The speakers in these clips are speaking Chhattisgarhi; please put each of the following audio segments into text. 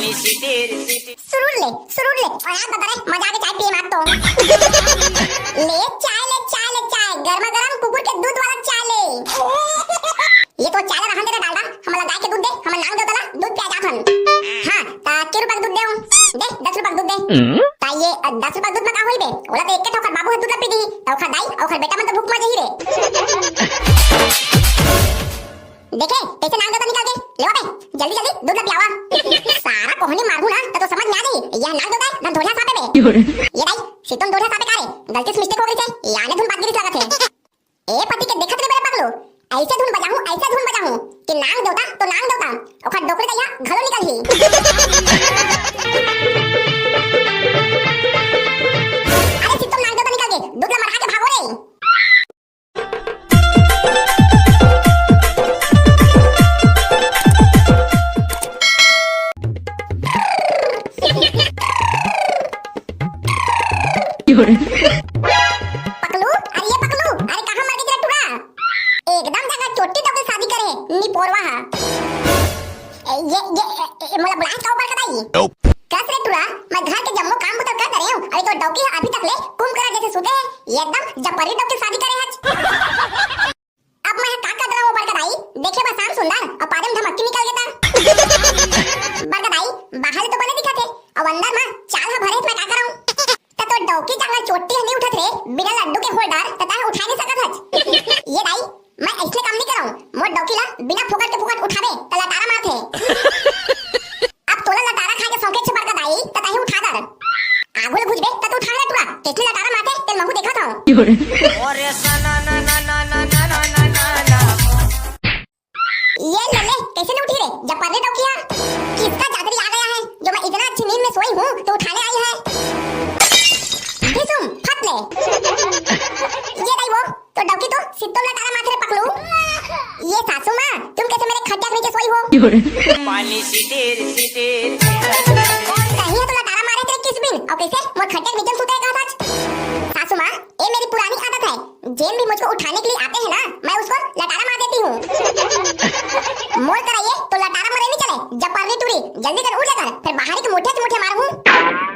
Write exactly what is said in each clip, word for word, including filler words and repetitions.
सुरूर ले, सुरूर ले। अरे यार, बता रे, मजा आ गया चाय पिए में तो। ले चाय, ले चाय, ले चाय, गर्मा गर्म कुकुर के दूध वाला चाय ले। ये तो चाय ला रहन दे रे डालडा, हमला गाय के दूध दे, हमन नांग देवता ला दूध पिया जात हन। हाँ, ता के रुपया के दूध दे हूँ? दे, दस रुपया के दूध दे। ता ये, अ, दस रुपया के दूध में का होई बे? ओला तो एक के ठोकर बाबू ह दूध ला पी दी, ता ओखर दाई, ओखर बेटा मन तो भूख मर जाही रे। देखे, कैसे नांग देवता निकल के, लेवा बे, जल्दी जल्दी दूध ला पियावा। सारा कोहनी मारहूं ना, त तो समझ में आ जाही, यह नांग देवता है, ना ढोलिया सापे बे। ये दाई, सितोन ढोलिया सापे का रे? गलती से mistake हो गई थे, याने धुन बात गिरी लागत है। ए पति के देखत रे मेरे पगलू, ऐसे धुन बजाहूं, ऐसे धुन बजाहूं कि नांग देवता तो नांग देवता, ओखर डोकरी दैया घलो निकल ही। अरे सितोन नांग देवता निकल के, दूध ला मरहा के भागो रे। पकलू, अरे ये पकलू, अरे कहाँ मर गई तेरा टुरा? एकदम जगह चोटी डौकी शादी करे, निपोरवा हा। ए, ये, ये, ए, ए, मोला बुलाए का ऊपर कदाई? कस रे टुरा, मैं घर के जम्मो काम बुता कर डरे हूँ, अरे तो डौकी हा अभी तक ले कुंभकर्ण जैसे सुते है, ये एकदम जबरी डौकी शादी करे हच। अब मैं का कर रहा हूँ बड़का दाई, देखे बस शाम सुंदर और पादे में धमक्की निकल गया था। बड़का दाई, बाहर तो बने दिखा थे, अब अंदर में चाल हा भरे, मैं का कराऊं? त तो डौकी चांगल चोटी ह नहीं उठत रे, बिना लड्डू के होल्डर त तय उठा नहीं सकत हच। ये दाई, मैं ऐसने काम नहीं कराऊं, मोर डौकी ला बिना फोकट के फोकट उठावे त लटारा मारथे। अब तोला लटारा खाए के शौक हे बड़का दाई, त तही उठा दर। आगू ले घुसबे त तू उठा ले टुरा, कैसने लटारा मारथे तेल महू देखत हूं। ये ले ले, कैसे नहीं उठी रे? जब परले डौकिया, किसका जादरी आ गया है जो मैं इतना अच्छी नींद में सोई हूँ तो उठाने आई है। ढिसुम, फट ले। ये दाई वो, तो डौकी तो सित्तोम लटारा माथे रे पकलू। ये सासू माँ, तुम कैसे मेरे खटिया के नीचे सोई हो? पानी सिटिर सिटिर। कहीं है तो लटारा मारे तेरे किस बिन, और कैसे मोर खटिया के नीचे सुते कहा था? सासू माँ, ये मेरी पुरानी आदत है, जेन भी मुझको उठाने के लिए आते हैं ना, मैं उसको लटारा मार देती हूँ। मोर करा ये तो लटारा मारे नहीं चले, जब परली टूरी, जल्दी कर उठ जाकर, फिर बाहर एक मुठिया से मुठिया मारूँ।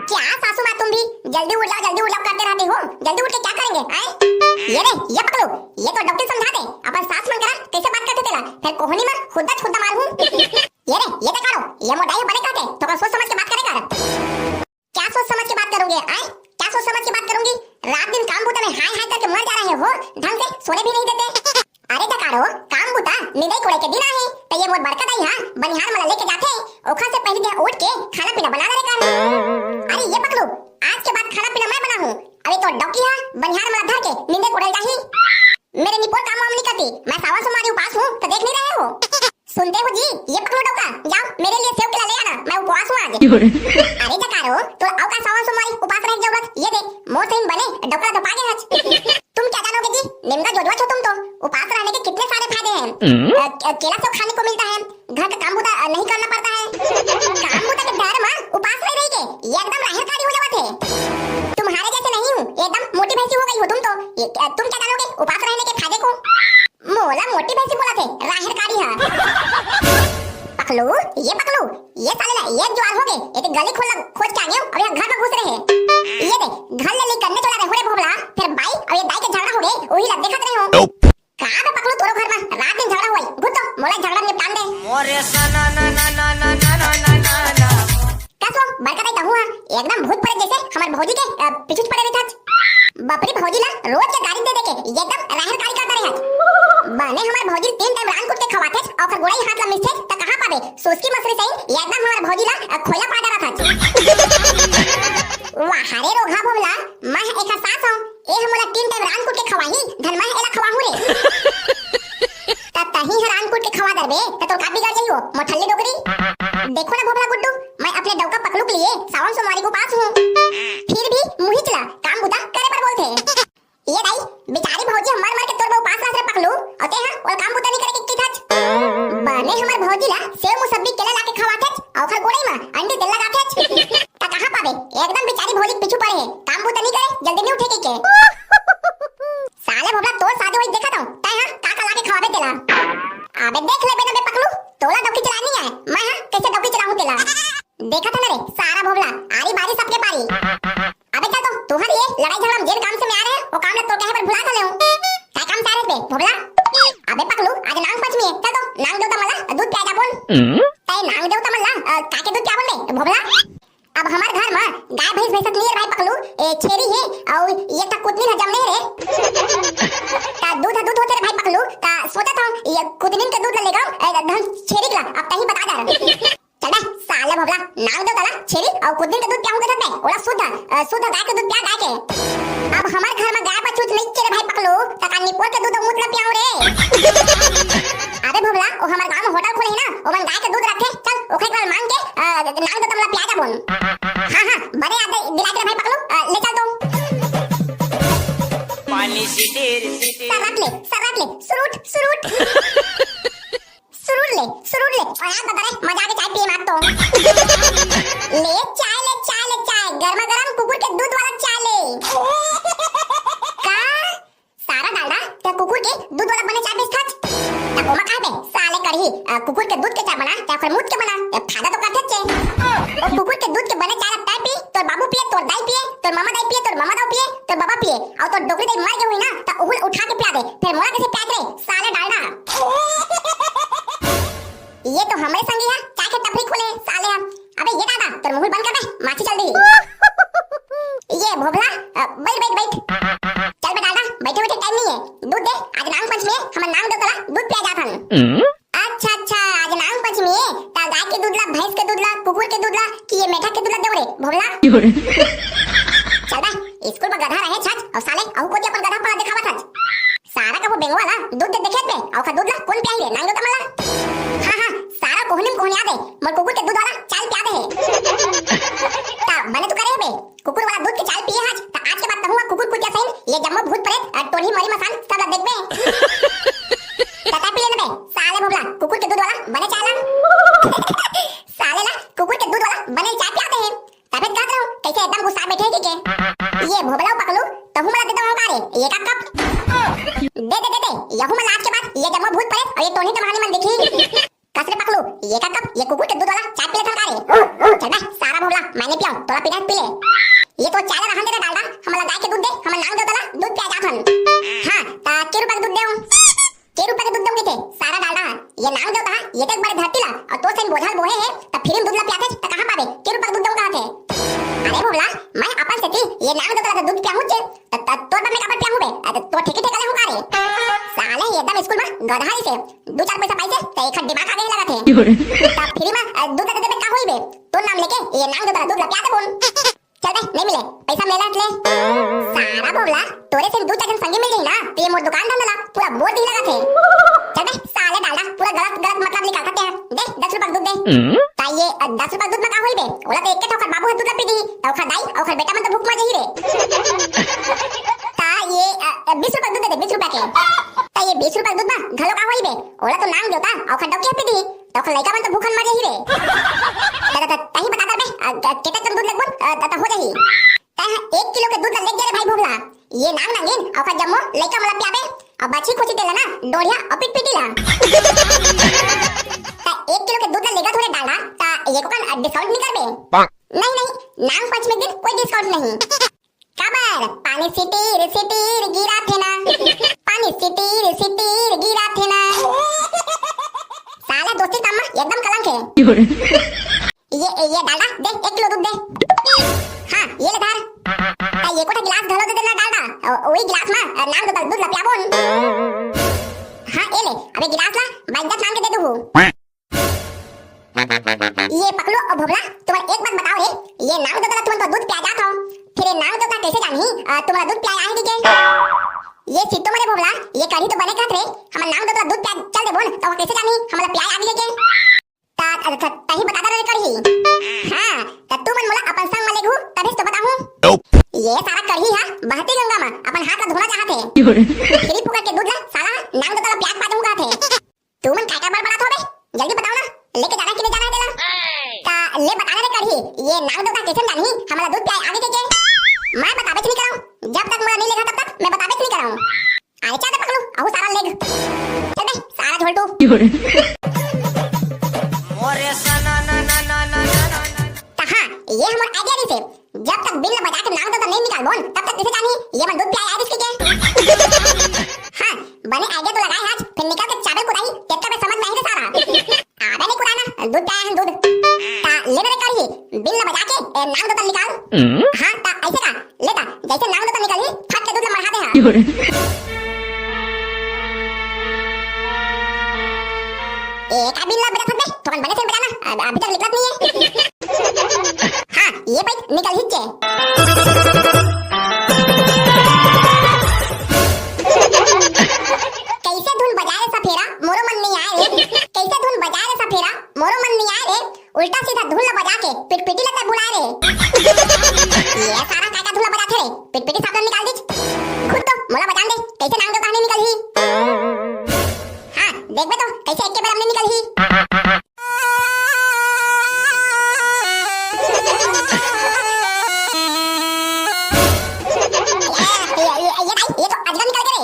क्या सासू माँ तुम भी जल्दी उठ जाओ, जल्दी उठ जाओ करते रहते हो, जल्दी उठ के क्या करेंगे, आए? ये रे, ये पकड़ो, ये तो डॉक्टर समझा दे, अपन सास मन करा कैसे बात करते तेला, फिर कोहनी में खुद्दा खुद्दा मारूँ। ये रे, ये तो काढ़ो, ये मोटाई बने कहते, तो सोच समझ के बात करे कर। क्या सोच समझ के बात करोगे, आए? क्या सोच समझ के बात करूंगी? रात दिन काम बूता में हाय हाय करके मर जा रहे हो, ढंग से सोने भी नहीं देते। अरे जकारो, काम बूता निंदई कोड़े के दिन आहे, त ये मोर बड़का दाई हा बनिहार मन ला लेके जाथे, ओखर से पहले दिन उठ के खाना पीना बना ले कर। अरे ये पकलू, आज के बाद खाना पीना मैं बनाहूँ। अरे तो डौकी हा बनिहार मन ला धर के निंदे कोड़े जाही। मेरे निपोर काम वाम नहीं करती, मैं सावन सोमवारी उपास हूँ, तो देख नहीं रहे हो? सुनते हो जी, ये पकलो डौका, जाओ मेरे लिए सेव केला ले आना, मैं उपवास हूँ आज। अरे जकारो, तो अउ का सावन सोमवारी उपास रहे जरूरत, ये दे, मोर सही बने डौका धपा गए हच। तुम क्या जानोगे जी, निमगा जोधवा छो तुम तो। उपास रहने के कितने सारे फायदे हैं। अ, के-, केला सेव खाने को मिलता है, घर का काम बूता, अ, नहीं करना पड़ता है। काम बूता के डर में उपास रह रही के, ये एकदम राहर कारी हो जावत है। तुम्हारे जैसे नहीं हूँ, एकदम मोटी भैंसी हो गई हो तुम तो। ये, अ, तुम क्या जानोगे उपास रहने के फायदे को? मोला मोटी भैंसी बोलत हे, राहेर कारी हा। पकलू, ये पकलू, ये साले ला एक जुआर हो गे, एके गली खोल खोज के आगे अउ ये घर में घुस रहे। ये दे, घर ले ले करने चला रहे हो रे भोभला, फिर बाई अउ ये दाई के झगड़ा हो गे, वही ला देखत रहे हो। का बे पकलू तोरो घर में रात दिन झगड़ा होई, घुस तो मोला झगड़ा निपटान दे। मोरे सना ना ना ना ना ना ना ना ना ना। का सो, बड़का दाई कहूँ हा, एकदम भूत पड़े जैसे हमार भौजी के, अ, पीछू पड़े रहिथच। बपरी भौजी ला रोज के गारी दे दे के एकदम राहर कारी करता रहे हच। बने हमार भौजी तीन टाइम रांध कूट के खवाथे, ओखर गोड़ाई हाथ ला मिसथे, त कहाँ पाबे? सोसकी मसरी सही, एकदम हमार भौजी ला, अ, खोइला पा डरत हच। वाह रे रोगहा भोभला, मैं एखर सास हूँ, ए हमला तीन टाइम रांध कूट के खवाही, धन मैं एला खवाहूँ रे। त तही ह रांध कूट के खवा दरबे, त तोर का बिगड़ जाई हो, मोठल्ली डोकरी? देखो ना भोभला गुड्डू, मैं अपने डौका पकलू के लिए सावन सोमवारी के उपास हूँ। फिर भी मुहिच ला काम बुता करे बर बोलथे। ये दाई, बेचारी भौजी ह मर मर के तोर बर उपास रहत रे पकलू, अउ ते ह ओला काम बुता नहीं करे के किथच। बने हमर भौजी ला सेव मुसब्बी केला लाके खवाथेच, अउ ओखर गोड़ई म अंडी तेल लगाथेच। त कहाँ पाबे? एकदम बेचारी भौजी के पीछू पड़े हे, काम बुता नहीं करे, जल्दी नहीं उठे के। साले भोभला तोर शादी होई देखत हूँ, तै हा का का लाके खवाबे तेला। अबे देख लेबे ना बे पकलू, तोला डौकी चलानी है, मैं हा कैसे डौकी चलाहूँ तेला। देखत हन रे, सारा भोभला, आरी बारी सबके पारी। अबे चल तो, तुहर ये लड़ाई झगड़ा में जेन काम से मैं आय रहेंव, वो काम ला तो कहे बर भुला घलो। काय काम से आय रहे बे, भोभला? अबे पकलू, आज नांग पंचमी हे, चल तो, नांग देवता मन ला दूध पिया जाबोन। तैं नांग देवता मन ला, अ, काय के दूध पियाबोन बे, भोभला? अब हमर घर म गाय भैंस भैंसत नइ हे भाई पकलू, ए, छेरी हे, अउ एक ठा कुतनी ह जमने रे। त दूध ह दूध होथे रे भाई पकलू, त सोचत हंव, ये कुतनी के दूध ला लेगंव, ए, हम छेरी ला, अब तहीं बता दे। चल बे, साले भोभला, नांग देवता ला छेरी अउ कुतनी के दूध पियाहूं कथस बे, ओला शुद्ध, अ, शुद्ध गाय के दूध पिया, गाय के। अब हमर घर म गाय बछरू नइ हे रे भाई पकलू, त का निपोर के दूध अउ मूत ला पियाहूं रे? अबे भोभला, ओ हमर गांव म होटल खोले हे ना, ओमन गाय के दूध रखथे, चल, ओखर करा मांग के, अ, नांग देवता मन ला पिया जाबोन। हां, हां, बने याद दिला के रे भाई पकलू, अ, ले चल तो। पानी सिटिर सिटिर। सरक ले, सरक ले, सुरुट, सुरुट। सुरुर ले, सुरुर ले। अरे दादा रे, मजा आ गे चाय पिए म आज तो। ले चाय, ले चाय, ले चाय, गरमा गरम कुकुर के दूध वाला चाय ले। का? सारा डालडा, तैं कुकुर के दूध वाला बने चाय बेचथस? त ओमा का हे बे, साले कड़ही, अ, कुकुर के दूध के चाय बना, चाहे ओखर मूत के बना, ए फायदा तो करथेच हे। ओ कुकुर के दूध के बने चाय ला तैं पी, तोर बाबू पिए, तोर दाई पिए, तोर ममा दाई पिए, तोर ममा दाऊ पिए, तोर बबा पिए, अउ तोर डोकरी दाई मर गे होही ना, त ओहू ला उठा के पिया दे, फेर मोला कइसे पियाही रे, साले डालडा। ये तो हमरे संगी ह, चाय के टपरी खोले, साले ह। अबे ये दादा, तोर मुंह बंद कर बे, माछी चल दिही। ये भोभला, अ, बइठ, बइठ, बइठ। चल बे डालडा, बइठे बइठे टाइम नइ हे। दूध दे, आज नांग पंचमी हे, हमन नांग देवता ला दूध पिया जात हन। अच्छा, अच्छा, आज नांग पंचमी हे, त गाय के दूध ला, भैंस के दूध ला, कुकुर के दूध ला, कि ये मेंढक के दूध ला देवं रे, भोभला? चल बे, स्कूल म गधा रहेच हच, अउ साले, अहू कोती अपन गधापन ला देखावत हच। सारा कभू बेंगवा ला दूध दे देखे हस बे, अउ ओखर दूध ला कोन पियाही रे, नांग देवता मन ला? हां, हां, सारा कोहनी म कोहनिया दे, मोर कुकुर के दूध वाला चाय पिया दे हे। त बने तो करे हे बे, कुकुर वाला दूध के चाय पिए हच, त आज के बाद तहूं ह कुकुर कुतिया सहित ये जम्मो भूत प्रेत अउ टोनही मरी मसान सब ला देखबे। त तैं पी ले न बे, साले भोभला, कुकुर के दूध वाला बने चाय ला। साले ला कुकुर के दूध वाला बने चाय पिया दे हे। तभे त कहत रहेंव, कइसे एकदम गुस्सा बइठे हे के। ये भोभला अउ पकलू, तहूं मन ला दे देवं का रे, एक आध कप? दे, दे, दे, दे, यहू मन ला आज के बाद ये जम्मो भूत प्रेत अउ ये टोनही टमहानी मन देखही। कस रे पकलू, एक आध कप ये कुकुर के दूध वाला चाय पी लेथन का रे? चल बे, सारा भोभला, मैं नइ पियंव, तोला पीना हे त पी ले। ये तो चाय ला रहन दे रे डालडा, हमन ला गाय के दूध दे, हमन नांग देवता ला दूध पिया जात हन। हां, त के रुपया के दूध देवं? के रुपया के दूध देवं कहिथे, सारा डालडा ह। ये नांग देवता ह, ये देख बड़े धरती ला, अउ तोर सहीं बोझा ल बोहे हे, त free म दूध ला पियाथे, त कहां पाबे? के रुपया के दूध देवं कहाथे? अरे भोभला, मैं अपन सेती ये नांग देवता ला दूध पियाहूं चे, त, त तोर बर मैं काबर पियाहूं बे? अरे, तो ठेके ठेका ले हूं का रे? साले, ये एकदम स्कूल म गधा ही से, दू चार पैसा पाइसे, त एखर दिमाग आगे ही लगत हे। त free म, अ, दूध दे देबे का होही बे? तोर नाम लेके ये नांग देवता ला दूध ला पिया देबोन। चल बे, नइ मिले, पैसा मेला ले। सारा भोभला, तोरे से दू चार झन संगी मिल जाही ना, त ये मोर दुकान धंधा ला पूरा बोर दिही लगत हे। चल बे, साले डालडा, पूरा गलत, गलत मतलब निकालत हे। दे, दस रुपया के दूध दे। त ये, अ, दस रुपया के दूध म का होही बे? ओला त एके ठो ओखर बाबू ह दूध ला पी दिही, त ओखर दाई, ओखर बेटा मन तो भूख मर जाही रे। त ये, अ, अ, बीस रुपया के दूध दे दे, बीस रुपया के। त ये बीस रुपया के दूध म घलो का होही बे? ओला तो नांग देवता, ओखर डौकी ह पी दिही। त ओखर लइका मन तो भूखन मर जाही रे। त, त, त, तहीं बता दे बे, अ, अ, केतक कन दूध लेगबोन, अ, त, त हो जाही। तैं ह एक किलो के दूध ल लेग गे रे भाई भोभला। ये नांग नांगिन, अउ ओखर जम्मो लइका मन ला पियाबे, अउ बाछी खोछी तेला ना, डोढ़िया अउ पिटपिटी ला। त एक किलो के दूध ल लेगत हस रे डालडा, त एको कन, अ, discount नइ करबे? नहीं, नहीं, नांग पंचमी के दिन कोई discount नहीं। काबर? पानी सिटीर सिटीर गिरत हे ना, पानी सिटीर सिटीर गिरत हे ना। साला दोस्ती काम म एकदम कलंक हे। ये, ये डालडा, दे, एक किलो दूध दे। हाँ, ये ले धर। आ, ये कोठा गिलास घलो दे देना डालडा। ओ, वही गिलास म, आ, नाम दे दूध ला पियाबोन। हाँ, ये ले, अबे गिलास ला, बाइज्जत नाम के दे दूहू। ये पकलू अउ भोभला, तुमन एक बात बताओ रे, ये नांग देवता ला तुमन तो दूध पिया जात हो, फिर ये नांग देवता कैसे जानही, अ, तुमन ला दूध पिया आहे कि के? ये सित्तो मरे भोभला, ये कढ़ी तो बने कहत रे, हमन नांग देवता ला दूध पिया चल देबोन, त वो कैसे जानही, हमन ला पिया आगे के? त, त, त, तही बता दे रे कढ़ी। हाँ, त तुमन मोला अपन संग म लेगहू, तभे तो बताहूँ। ये सारा कढ़ी हा बहती गंगा म अपन हाथ ला धोना चाहत हे। फ्री फुकट के दूध ला साला नांग देवता ला पिया के पा दूँ कहत हे। तुमन काय काय बड़बड़ात हो बे? जल्दी बताओ ना, लेके जाना कि नहीं जाना है तेला? त ले बता ना रे कढ़ी, ये नांग देवता कैसे जानही, हमला दूध पियाए आगे के के? मैं बताबे नहीं करऊँ, जब तक मोला नहीं लेगा तब तक मैं बताबे नहीं करऊँ। अरे चल दे पकलू, अहू सारा लेग। चल बे, सारा झोलटू। मोरे सना ना ना ना ना ना ना। ये हमर idea रहिसे, जब तक बीन ल बजा के नाग देवता नहीं निकालबोन, तब तक कइसे जानही ये मन दूध पियाए आए रहिस के? हाँ, बने idea तो लगाए हस, फेर निकल के चाबे कुदाही, तेतका बे समझ में आही रे सारा। आबे नहीं कुदाना, दूध पियाए हन दूध। ता ले मेरे करही, बीन ल बजा के, ए, नाग देवता निकाल। हाँ, ता अइसे का, ले ता, जइसे नाग देवता निकलही, फट के दूध ल मरहा दे हा। ए, का बीन ल बजाथस बे? थोकन बने से बजाना, अब, अभी तक निकलत नहीं है। हाँ, ये पइत निकलही चे। कइसे धुन बजाए रे सफेरा, मोरो मन नहीं आए रे। कइसे धुन बजाए रे सफेरा, मोरो मन नहीं आए रे। उल्टा सीधा धुन ल बजा के पिटपिटी ल तैं भुलाए रे। ये सारा काय का धुन ल बजाथे रे? पिटपिटी साफ ल निकाल दीच। खुद तो मोला बजान दे, कइसे नाग देवता नहीं निकलही? हाँ, देखबे तो कइसे एके बेर में निकलही। ये, ये, ये, ये दाई, ये तो अजगर निकल गे रे।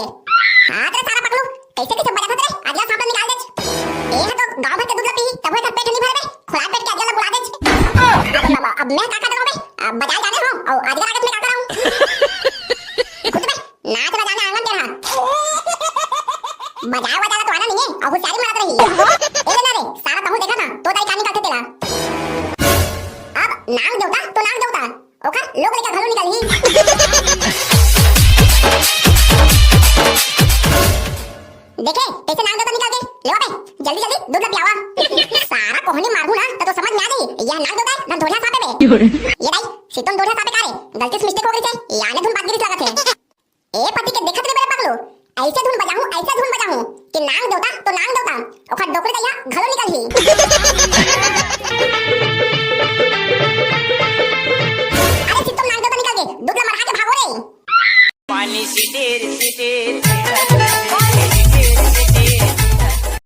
हाँ, तेरे सारा पकलू, कइसे कइसे बजाथस रे, अजगर सांप ल निकाल देच। ए ह तो गाँव भर के दूध ल पीही, तभो एकर पेट नहीं भरे बे, खुला पेट के अजगर ल बुला देच। अब, अब, अब मैं का कर देवं बे? अब बजाए जाने हो, अउ अजगर आगे मैं का करहूँ? खुद बे, नाच बजाना आंगन के रहा। बजाए बजाए तो आना नहीं है, अउ होशियारी मारत रही। ए ले ना रे, सारा तहूँ देखा था, तो दाई का निकलथे तेला। अब नाग देवता तो नाग देवता, ओकर लोग लइका घलो निकलही। देखे, कइसे नाग देवता निकल गे। ले बे, जल्दी जल्दी दूध ल पियावा। सारा कोहनी मारहूँ ना, त तो समझ में आ जाही, ये नाग देवता हे, ना दोढ़िया सांप हे बे। ये दाई, सितोन दोढ़िया सांप हे का रे? गलती से mistake हो गे हे, ये आने धुन बाज गे रिहिस लागत हे। ए पति के देखत रे बे पकलू, अइसे धुन बजाहूँ, अइसे धुन बजाहूँ कि नाग देवता तो नाग देवता, ओकर डोकरी दइया घलो निकलही। अरे सितोन नाग देवता निकल गे, दूध ल मरहा के भागो रे। पानी सितिर सितिर